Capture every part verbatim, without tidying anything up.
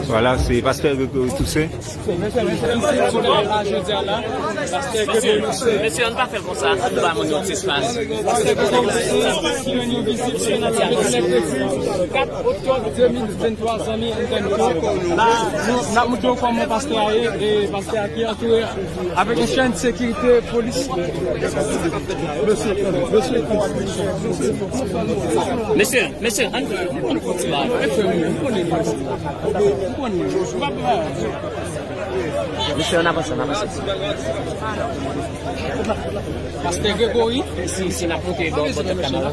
Vwala, se pastè Gregory Toussaint. Mesye, ann pa fè l konsa, ann ba moun yon ti espas. Pastè Gregory Toussaint ki rann yon vizit sou Nazaret mèkredi kat oktòb de mil venntwa, zanmi entènot yo. La, nou, n ap montre w kòman pastè a ye, e pastè a ki antoure avèk yon chèn sekirite polis. Mesye, ann fè yon ti bagay. Mesye, ann avanse, ann avanse. Pastè Gregory, si, si n ap monte bò, bò tèt kanal la.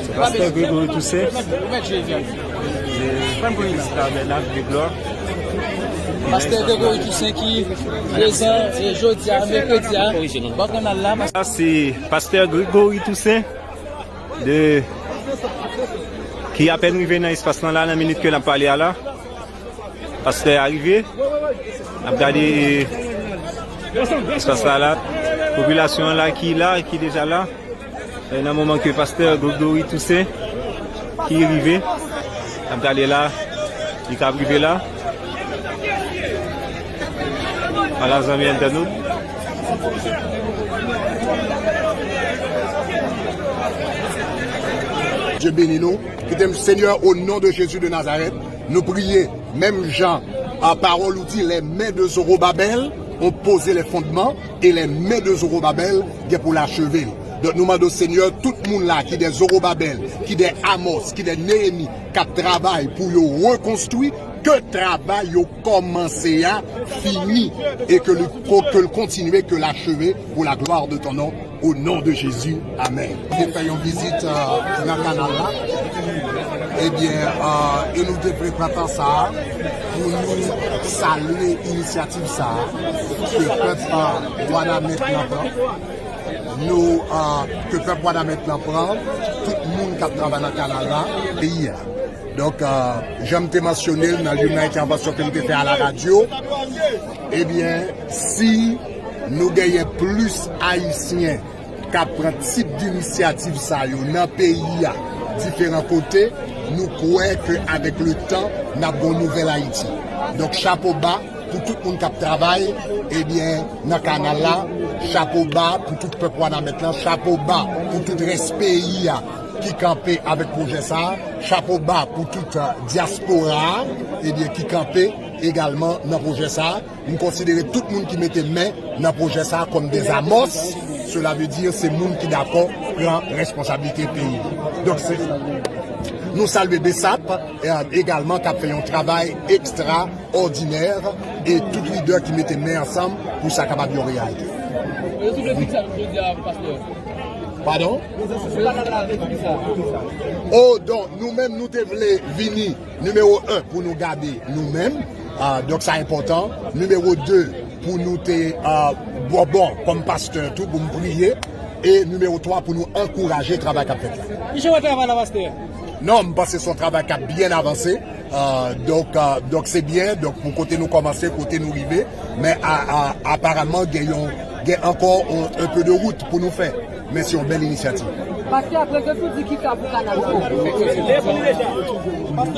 Se pastè Gregory Toussaint, de Tabènak de Glwa. Pastè Gregory Toussaint ki prezan, e, jodi a, mèkredi a, bò kanal la. Sa se pastè Gregory Toussaint de, ki apèn rive nan espas lan la, nan minit ke n ap pale a la. Pastè a rive. N ap gade espas la la. Popilasyon an la ki la, ki deja la. E nan moman ke pastè Gregory Toussaint ki rive, n ap gade la, li ka rive la. Ala zanmi entènot. Dye beni nou. Kite m, Senyè, o non de Jezi de Nazarèt, nou priye, menm jan, a, pawòl ou di, les mains de Zorobabel ont posé les fondements, et les mains de Zorobabel gen pou l acheve l. Donk, nou mande w, Senyè, tout moun la, ki de Zorobabel, ki de Amos, ki de Neyemi, k ap travay pou yo rekonstwi, ke travay yo kòmanse a fini, e ke l, ke l kontinye, ke l acheve pour la gloire de ton nom. Au nom de Jésus, amen. Nou te fè yon vizit, euh, nan kanal la. Ebyen, euh, e nou te vle pran tan sa a pou nou salye inisyativ sa a ke pèp, euh, Wanament lan pran. Nou, euh, ke pèp Wanament lan pran, tout moun k ap travay nan kanal la, peyi a. Donk, euh, jan m te mansyone l nan youn nan entèvansyon ke m te fè a la radyo, ebyen, si nou genyen plis Ayisyen k ap pran tip dinisyativ sa yo nan peyi a, diferan kote, nou kwè ke avèk le tan, n ap gen yon nouvèl Ayiti. Donk, chapo ba pou tout moun k ap travay, ebyen, nan kanal la, chapo ba pou tout pèp Wanament lan, chapo ba pou tout rès peyi a ki kanpe avèk pwojè sa a, chapo ba pou tout, euh, dyaspora a, ebyen, ki kanpe egalman nan pwojè sa a. M konsidere tout moun ki mete men nan pwojè sa a kòm des Amos, cela veut dire se moun ki dakò pran responsablite peyi. Donk, se, nou salye BSAP, e, egalman k ap fè yon travay ekstraòdinè, e tout lidè ki mete men ansanm pou sa kapab yon reyalite. Rezon de vizit sa jodi a, pastè? Padon? Rezon sou kanal la, rezon ki sa? O, donk, nou menm, nou te vle vini nimewo en pou nou gade nou menm. Ah, donk, sa enpòtan. Nimewo de, pou nou te, ah, bon, bon, kòm pastè tou, pou m priye. E nimewo twa, pou nou ankouraje travay k ap fèt la. Kijan w wè travay la, pastè? Non, m panse se yon travay k ap byen avanse. Ah, donk, ah, donk, se byen. Donk, pou kote nou kòmanse, kote nou rive. Men, a, a, aparamman, gen yon, gen ankò yon, un peu de route pou nou fè. Men se yon bèl inisyativ. Pastè, prezan tou di kisa pou kanal la?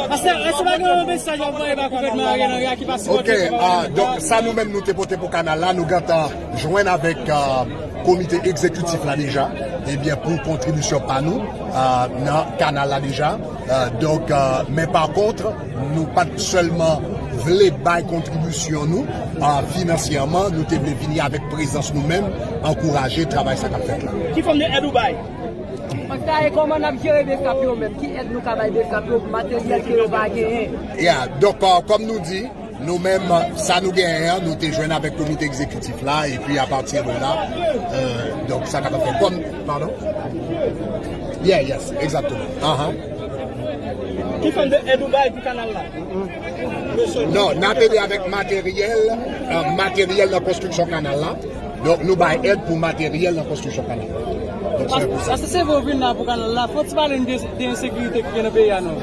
Pastè, èske pa gen yon mesaj w ap voye ba gouvènman Ariel Henry a ki pa sipòte? Ok, ah, donk, sa nou menm nou te pote pou kanal la, nou gentan jwenn avèk, ah, komite egzekitif la deja, ebyen, pou kontribisyon pa nou, ah, nan kanal la deja. Ah, donk, ah, men pa kont, nou pa t sèlman vle bay kontribisyon nou, ah, finansyèman, nou te vle vini avèk prezans nou menm, ankouraje travay sa k ap fèt la. Ki fòm de èd ou bay? Pastè, e kòman n ap jere BSAP yo menm? Ki èd nou ka bay BSAP yo pou materyèl ke yo pa genyen? Ya, donk, ah, kòm nou di, nou menm, sa nou genyen an, nou te jwenn avèk komite egzekitif la, epi apati de la, euh, donk, sa kapab fè kòm, padon? Yeah, yes, egzakteman. Ahan. Ki fòm de èd ou bay pou kanal la? Non, n ap ede avèk materyèl, euh, materyèl nan konstriksyon kanal la. Donk, nou bay èd pou materyèl nan konstriksyon kanal la. Donk, se pou sa. Paske se vre w vin la pou kanal la, fò w ti pale n de, de ensekirite ki gen nan peyi a, non?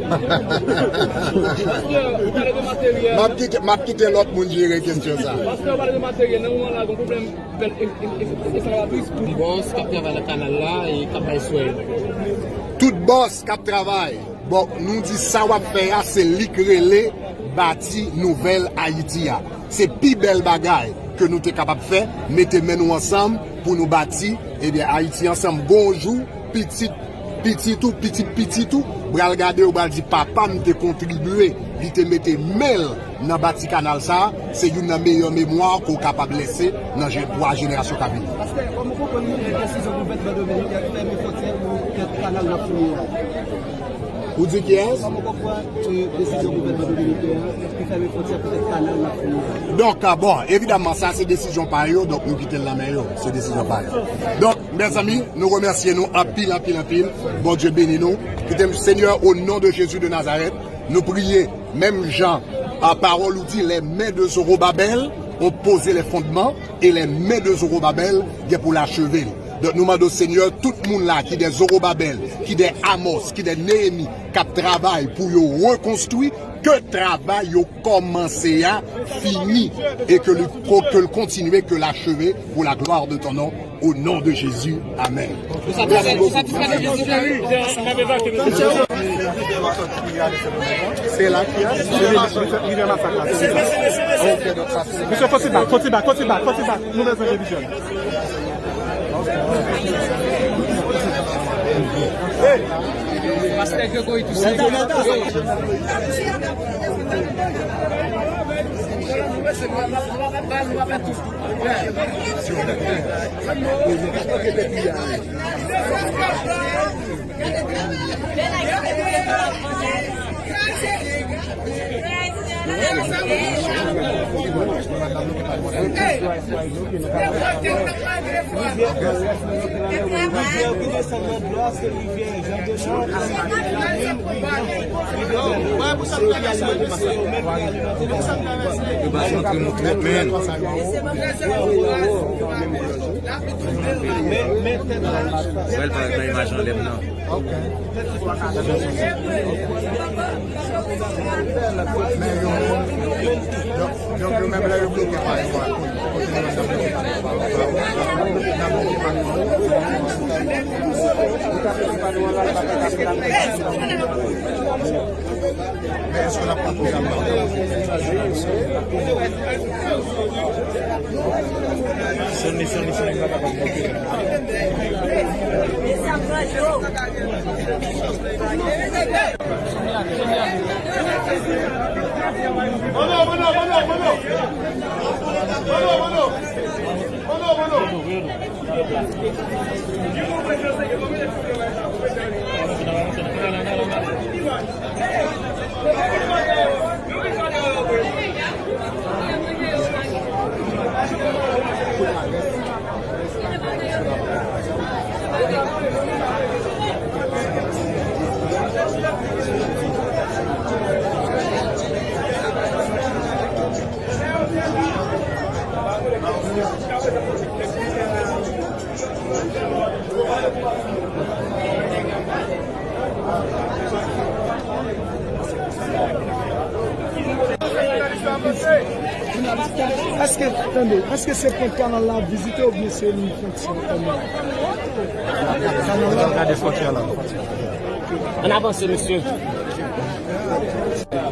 Pastè, ou pale de materyèl. M ap kite, m ap kite lòt moun jere kesyon sa. Pastè, ou pale de materyèl, nan moman la, gen pwoblèm. Tout bòs k ap travay nan kanal la e k ap bay swè yo. Tout bòs k ap travay Bon, nou di sa w ap fè a, se li k rele bati nouvèl Ayiti a. Se pi bèl bagay ke nou te kapab fè, mete men nou ansanm pou nou bati, ebyen, Ayiti ansanm. Gon jou, pitit, pitit ou, pitit pitit ou, pral gade yo, pral di, "Papa m te kontribye, li te mete men l nan bati kanal sa a." Se youn nan meyè memwa ke w kapab lese nan je-, pou a jenerasyon k ap vini. Pastè, kòman w konprann desizyon gouvènman dominiken fèmen fwontyè pou kanal n ap fouye a? Ou di kiyès? Kòman w konprann, e, desizyon gouvènman dominiken an pou fèmen fwontyè poutèt kanal n ap fouye a? Donk, a, bon, evidaman, sa se desizyon pa yo, donk nou kite l nan men yo. Se desizyon pa yo. Donk, mezanmi, nou remèsye nou anpil, anpil, anpil. Bondye beni nou. Kite m, Senyè, au nom de Jésus de Nazareth, nou priye, menm jan, a, pawòl ou di, les mains de Zorobabel ont posé les fondements, et les mains de Zorobabel gen pou l acheve l. Donk, nou mande w, Senyè, tout moun la ki de Zorobabel, ki de Amos, ki de Neyemi, k ap travay pou yo rekonstwi, ke travay yo kòmanse a fini, e ke l, ke l kontinye, ke l acheve pour la gloire de ton nom, au nom de Jésus. Amen. Merci beaucoup. Se la ki a? Rivyè Masak la, se sa? Ok, donk sa se... Mesye, fò ti bak, fò ti bak, fò ti bak, fò ti bak. Nou bezwen revizyon. Pastè Gregory Toussaint. Yo pa t montre nou twòp, men. Wè l parèt nan imaj anlè m nan. Men yo, donk, donk yo menm lè yo bloke pa yo a kote, kote nou menm n ap bloke pa yo, n ap bloke pa yo. Men èske l ap kontinye ap bloke? Sèl misyon li fè, li pa kapab monte. Èske, tande, èske se pwent kanal la ap vizite oubyen se liy fwontyè kòman? Kanal la. Gade fwontyè la. Ann avanse, mesye.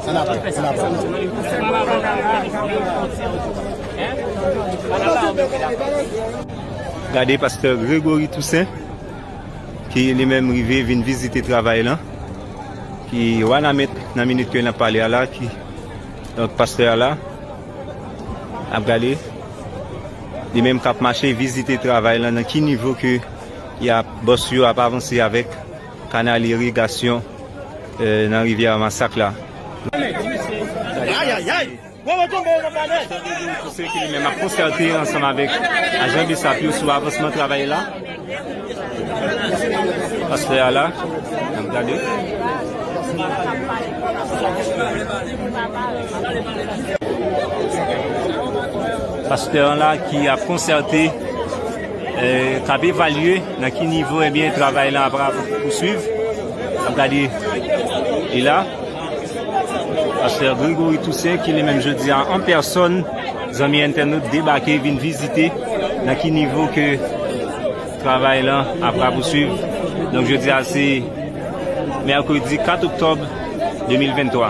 Ann avanse, ann avanse. Gade pastè Gregory Toussaint, ki li menm rive vin vizite travay lan, ki Wanament nan minit ke n ap pale a la, ki, donk, pastè a la, ap gade, li menm k ap mache vizite travay lan, nan ki nivo ke y ap, bòs yo ap avanse avèk kanal irigasyon, eh, nan rivyè Masak la. Ayayay! Toussaint ki li menm ap konsète ansanm avèk ajan BSAP yo sou avansman travay la. Pastè a la, n ap gade. Pastè an la ki ap konsète, eh, k ap evalye nan ki nivo, ebyen, travay lan ap, ap pouswiv. N ap gade, li la. Pastè Gregory Toussaint, ki li menm jodi a an pèsòn, zanmi entènot, debake, vin vizite nan ki nivo ke travay lan ap rapouswiv. Donk, jodi a, se Mèkredi kat oktòb de mil venntwa.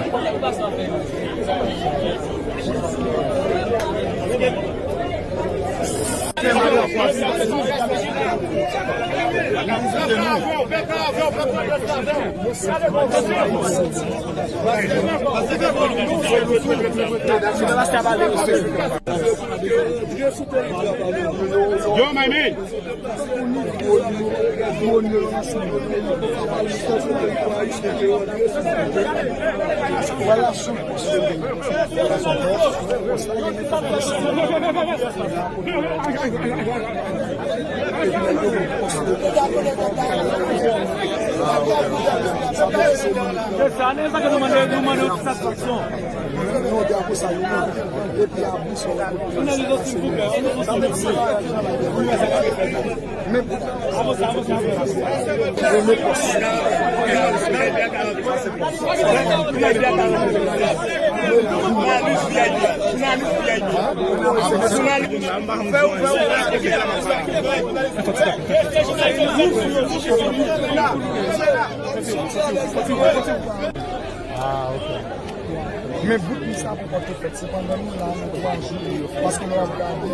Yo, my man. Se sa, se sa ke nou mande, nou mande yon ti satisfaksyon. Jounaliz yo, silvouplè, ann nou konsantre. Ah, ok. Men bout mi sa pou pòte fèt, se pandan nou la, nan twa jou, paske lè w ap gade,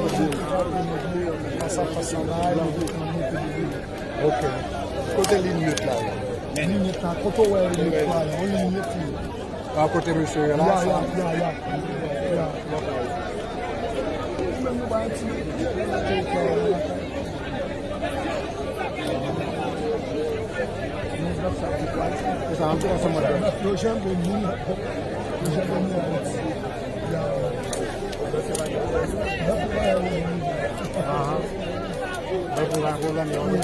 fas a fas la, yo vin nan monte de vini. Ok. Kote linyèt la, la? Linyèt la, kote w wè linyèt la, la, yon linyèt li. A kote mesye yo la, ya, sa? Ya, ya, ya, ya. Ou menm nou ba yon ti Yo janbe nou. Yo janbe nou Ayiti.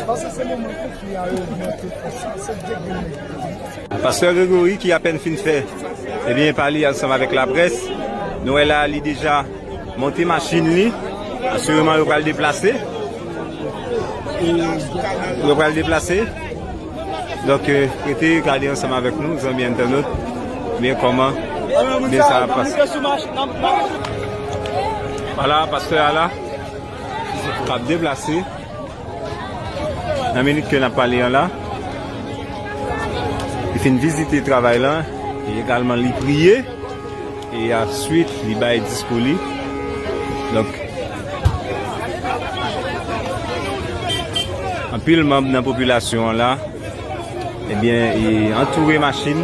Paske se moman konfli a yo ogmante fòs la, se degre. Pastè Gregory ki apèn fin fè, ebyen, pa li ansanm avèk laprès. Nou wè la, li deja monte machin li. Asireman, yo pral deplase. Yo pral deplase. Donk, euh, rete gade ansanm avèk nou, zanmi entènot. Byen kòman byen sa ap pase. Vwala, pastè a la, k ap deplase. Nan minit ke n ap pale an la, li fin vizite travay lan, e egalman li priye, e answit li bay diskou li. Donk, anpil manm nan popilasyon an la, ebyen, e antoure machin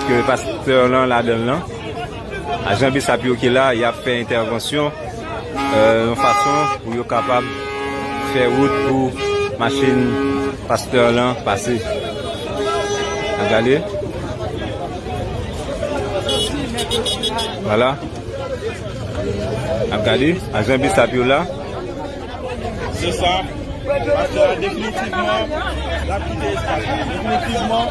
ke pastè lan ladan l lan. Ajan BSAP yo ki la, y ap fè entèvansyon, euh, yon fason pou yo kapab fè wout pou machin pastè lan pase. Ap gade. Vwala. Ap gade. Ajan BSAP yo la. Se sa. Pastè a definitivman, l ap kite espas la. Definitivman.